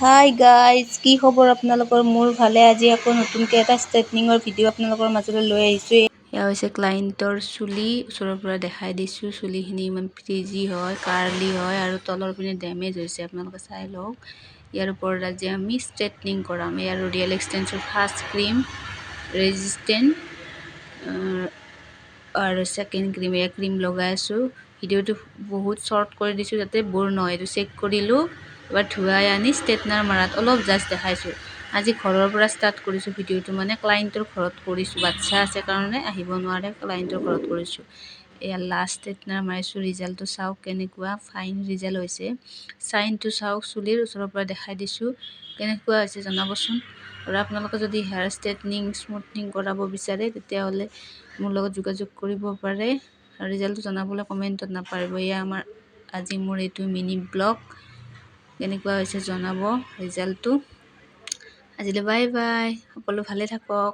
Hi guys, কি খবৰ আপোনালোকৰ? মোৰ ভালে। আজি আকৌ নতুনকৈ এটা ষ্ট্ৰেটনিঙৰ ভিডিঅ' আপোনালোকৰ মাজলৈ লৈ আহিছোঁ। এয়া হৈছে ক্লাইণ্টৰ চুলি, ওচৰৰ পৰা দেখাই দিছোঁ। চুলিখিনি ইমান ফ্ৰিজি হয়, কাৰ্লি হয় আৰু তলৰ পিনে ডেমেজ হৈছে, আপোনালোকে চাই লওক। ইয়াৰ ওপৰত আজি আমি ষ্ট্ৰেটনিং কৰাম। ইয়াৰ ৰিয়েল এক্সটেন্সৰ ফাৰ্ষ্ট ক্ৰীম ৰেজিষ্টেণ্ট আৰু ছেকেণ্ড ক্ৰীম, এয়া ক্ৰীম লগাই আছোঁ। ভিডিঅ'টো বহুত শ্বৰ্ট কৰি দিছোঁ যাতে ব'ৰ নহয়। এইটো চেক কৰিলোঁ, এবাৰ ধুৱাই আনি ষ্ট্ৰেটনাৰ মাৰাত অলপ জাষ্ট দেখাইছোঁ। আজি ঘৰৰ পৰা ষ্টাৰ্ট কৰিছোঁ ভিডিঅ'টো, মানে ক্লাইণ্টৰ ঘৰত কৰিছোঁ। বাচ্ছা আছে কাৰণে আহিব নোৱাৰে, ক্লাইণ্টৰ ঘৰত কৰিছোঁ। এয়া লাষ্ট ষ্ট্ৰেটনাৰ মাৰিছোঁ। ৰিজাল্টটো চাওক কেনেকুৱা ফাইন ৰিজাল্ট হৈছে। চাইনটো চাওক, চুলিৰ ওচৰৰ পৰা দেখাই দিছোঁ। কেনেকুৱা হৈছে জনাবচোন। আৰু আপোনালোকে যদি হেয়াৰ ষ্ট্ৰেটনিং, স্মুথনিং কৰাব বিচাৰে, তেতিয়াহ'লে মোৰ লগত যোগাযোগ কৰিব পাৰে আৰু ৰিজাল্টটো জনাবলৈ কমেণ্টত নাপাহৰিব। এয়া আমাৰ আজি মোৰ এইটো মিনি ব্লগ, কেনেকুৱা হৈছে জনাব ৰিজাল্টটো। আজিলৈ বাই বাই, সকলো ভালে থাকক।